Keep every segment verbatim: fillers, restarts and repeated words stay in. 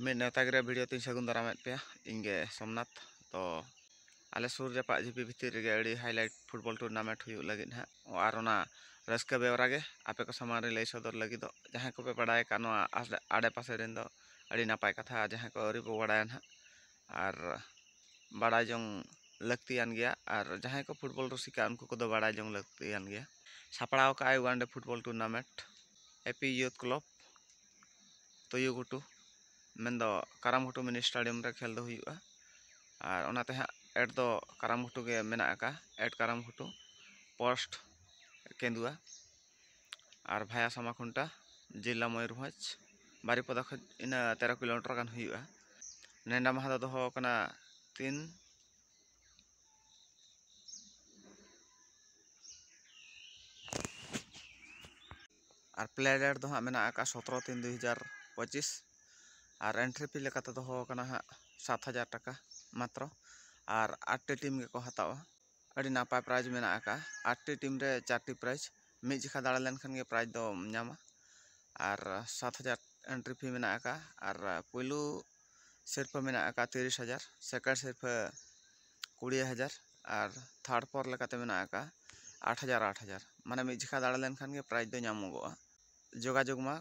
ᱢᱤᱫ ᱱᱮᱣᱛᱟ ᱜᱤᱨᱟᱹ ᱵᱷᱤᱰᱤᱭᱳ ᱛᱤᱧ ᱥᱟᱹᱜᱩᱱ ᱫᱟᱨᱟᱢᱮᱫ ᱯᱮᱭᱟ᱾ ᱤᱧ ᱜᱮ ᱥᱳᱢᱱᱟᱛᱷ᱾ ᱛᱚ ᱟᱞᱮ ᱥᱩᱨ ᱡᱟᱯᱟᱜ ᱡᱤᱯᱤ ᱵᱷᱤᱛᱤᱨ ᱨᱮᱜᱮ ᱟᱹᱰᱤ highlight football tournament ᱦᱩᱭᱩᱜ ᱞᱟᱹᱜᱤᱫ ᱦᱟᱸᱜ, ᱟᱨ ᱚᱱᱟ ᱨᱟᱹᱥᱠᱟᱹ ᱵᱮᱣᱨᱟ ᱜᱮ ᱟᱯᱮ ᱠᱚ ᱥᱟᱢᱟᱝ ᱨᱮ ᱞᱟᱹᱭ ᱥᱚᱫᱚᱨ ᱞᱟᱹᱜᱤᱫᱚᱜ᱾ ᱡᱟᱦᱟᱸᱭ ᱠᱚᱯᱮ ᱵᱟᱲᱟᱭ ᱟᱠᱟᱫ ᱱᱚᱣᱟ ᱟᱥ-, ᱟᱰᱮᱯᱟᱥᱮ ᱨᱮᱱ ᱫᱚ ᱟᱹᱰᱤ ᱱᱟᱯᱟᱭ ᱠᱟᱛᱷᱟ, ᱟᱨ ᱡᱟᱦᱟᱸᱭ ᱠᱚ ᱟᱹᱣᱨᱤ ᱯᱮ ᱵᱟᱲᱟᱭᱟ ᱱᱟᱦᱟᱜ, ᱟᱨ ᱵᱟᱲᱟᱭ ᱡᱚᱝ ᱞᱟᱹᱠᱛᱤᱭᱟᱱ ᱜᱮᱭᱟ, ᱟᱨ ᱡᱟᱦᱟᱸᱭ ᱠᱚ football ᱨᱩᱥᱤᱠᱟ ᱩᱱᱠᱩ ᱠᱚᱫᱚ ᱵᱟᱲᱟᱭ ᱡᱚᱝ ᱞᱟᱹᱠᱛᱤᱭᱟᱱ ᱜᱮᱭᱟ᱾ ᱥᱟᱯᱲᱟᱣ ᱟᱠᱟᱫᱼᱟᱭ one day football tournament ᱮᱯᱤ youth club ᱛᱩᱭᱩ ᱜᱷᱩᱴᱩ, ᱢᱮᱱᱫᱚ ᱠᱟᱨᱟᱢ ᱜᱷᱩᱴᱩ mini stadium ᱨᱮ ᱠᱷᱮᱞ ᱫᱚ ᱦᱩᱭᱩᱜᱼᱟ᱾ ᱟᱨ ᱚᱱᱟᱛᱮ ᱦᱟᱸᱜ ᱮᱴ ᱫᱚ ᱠᱟᱨᱟᱢ ᱜᱷᱩᱴᱩ ᱜᱮ ᱢᱮᱱᱟᱜ ᱟᱠᱟᱫᱼᱟ, ᱮᱴ ᱠᱟᱨᱟᱢ ᱜᱷᱩᱴᱩ, ᱯᱳᱥᱴ ᱠᱮᱸᱫᱩᱣᱟ᱾ ᱟᱨ ᱵᱷᱟᱭᱟ ᱥᱟᱢᱟᱠᱷᱩᱱᱴᱟ, ᱡᱮᱞᱟ ᱢᱚᱭᱩᱨᱵᱷᱚᱸᱡᱽ, ᱵᱟᱨᱤᱯᱚᱫᱟ ᱠᱷᱚᱱ ᱤᱱᱟᱹ ᱛᱮᱨᱚ ᱠᱤᱞᱳᱢᱤᱴᱟᱨ ᱜᱟᱱ ᱦᱩᱭᱩᱜᱼᱟ᱾ ᱱᱮᱰᱟ ᱢᱟᱦᱟ ᱫᱚ ᱫᱚᱦᱚ ᱟᱠᱟᱱᱟ ᱛᱤᱱ ᱟᱨ play date ᱫᱚ ᱦᱟᱸᱜ ᱢᱮᱱᱟᱜ ᱟᱠᱟᱫ ᱥᱚᱛᱨᱚ ᱛᱤᱱ ᱫᱩᱭ ᱦᱟᱡᱟᱨ ᱯᱚᱸᱪᱤᱥ᱾ ᱟᱨ entry fee ᱞᱮᱠᱟᱛᱮ ᱫᱚᱦᱚ ᱟᱠᱟᱱᱟ ᱦᱟᱸᱜ ᱥᱟᱛ ᱦᱟᱡᱟᱨ ᱴᱟᱠᱟ ᱢᱟᱛᱨᱚ᱾ ᱟᱨ ᱟᱴᱴᱤ ᱴᱤᱢ ᱜᱮᱠᱚ ᱦᱟᱛᱟᱣᱟ᱾ ᱟᱹᱰᱤ ᱱᱟᱯᱟᱭ prize ᱢᱮᱱᱟᱜ ᱟᱠᱟᱫᱼᱟ᱾ ᱟᱴᱴᱤ ᱴᱤᱢ ᱨᱮ ᱪᱟᱨᱴᱤ prize᱾ ᱢᱤᱫ ᱡᱮᱠᱷᱟ ᱫᱟᱲᱮ ᱞᱮᱱᱠᱷᱟᱱ ᱜᱮ prize ᱫᱚᱢ ᱧᱟᱢᱟ᱾ ᱟᱨ ᱥᱟᱛ ᱦᱟᱡᱟᱨ entry fee ᱢᱮᱱᱟᱜ ᱟᱠᱟᱫᱼᱟ᱾ ᱟᱨ ᱯᱩᱭᱞᱩ ᱥᱤᱨᱯᱟᱹ ᱢᱮᱱᱟᱜ ᱟᱠᱟᱫᱼᱟ ᱛᱤᱨᱤᱥ ᱦᱟᱡᱟᱨ, second ᱥᱤᱨᱯᱟᱹ ᱠᱩᱲᱤ ᱦᱟᱡᱟᱨ, ᱟᱨ third ᱯᱚᱨ ᱞᱮᱠᱟᱛᱮ ᱢᱮᱱᱟᱜ ᱟᱠᱟᱫᱼᱟ ᱟᱴ ᱦᱟᱡᱟᱨ ᱟᱴ ᱦᱟᱡᱟᱨ᱾ ᱢᱟᱱᱮ ᱢᱤᱫ ᱡᱮᱠᱷᱟ ᱫᱟᱲᱮ ᱞᱮᱱᱠᱷᱟᱱ ᱜᱮ prize ᱫᱚ ᱧᱟᱢᱚᱜᱚᱜᱼᱟ᱾ ᱡᱳᱜᱟᱡᱳᱜᱽ ᱢᱟ,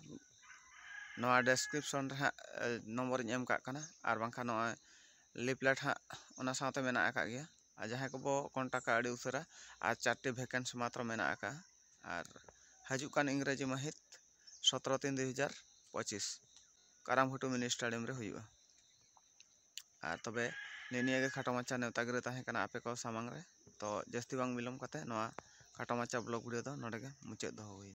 ᱱᱚᱣᱟ description ᱨᱮ ᱦᱟᱸᱜ, ᱮ, ᱱᱚᱢᱵᱚᱨᱤᱧ ᱮᱢ ᱠᱟᱜ ᱠᱟᱱᱟ, ᱟᱨ ᱵᱟᱝᱠᱷᱟᱱ ᱱᱚᱜᱼᱚᱭ leaflet ᱦᱟᱸᱜ ᱚᱱᱟ ᱥᱟᱶᱛᱮ ᱢᱮᱱᱟᱜ ᱟᱠᱟᱫ ᱜᱮᱭᱟ᱾ ᱟᱨ ᱡᱟᱦᱟᱸᱭ ᱠᱚᱵᱚ contact ᱟ ᱟᱹᱰᱤ ᱩᱥᱟᱹᱨᱟ, ᱟᱨ ᱪᱟᱨᱴᱤ vacancy ᱢᱟᱛᱨᱚ ᱢᱮᱱᱟᱜ ᱟᱠᱟᱫᱼᱟ᱾ ᱟᱨ ᱦᱤᱡᱩᱜ ᱠᱟᱱ ᱤᱝᱨᱮᱡᱤ ᱢᱟᱹᱦᱤᱛ ᱥᱚᱛᱨᱚ ᱛᱤᱱ ᱫᱩᱭ ᱦᱟᱡᱟᱨ ᱯᱚᱸᱪᱤᱥ ᱠᱟᱨᱟᱢ ᱜᱷᱩᱴᱩ mini stadium ᱨᱮ ᱦᱩᱭᱩᱜᱼᱟ᱾ ᱟᱨ ᱛᱚᱵᱮ ᱱᱤᱭᱟᱹ ᱜᱮ ᱠᱷᱟᱴᱚ ᱢᱟᱪᱷᱟ ᱱᱮᱣᱛᱟ ᱜᱤᱨᱟᱹ ᱛᱟᱦᱮᱸ ᱠᱟᱱᱟ ᱟᱯᱮ ᱠᱚ ᱥᱟᱢᱟᱝ ᱨᱮ᱾ ᱛᱚ ᱡᱟᱹᱥᱛᱤ ᱵᱟᱝ ᱵᱤᱞᱚᱢ ᱠᱟᱛᱮ ᱱᱚᱣᱟ ᱠᱷᱟᱴᱚ ᱢᱟᱪᱷᱟ vlog video ᱫᱚ ᱱᱚᱰᱮ ᱜᱮ ᱢᱩᱪᱟᱹᱫ ᱫᱚᱦᱚ ᱦᱩᱭ ᱮᱱᱟ᱾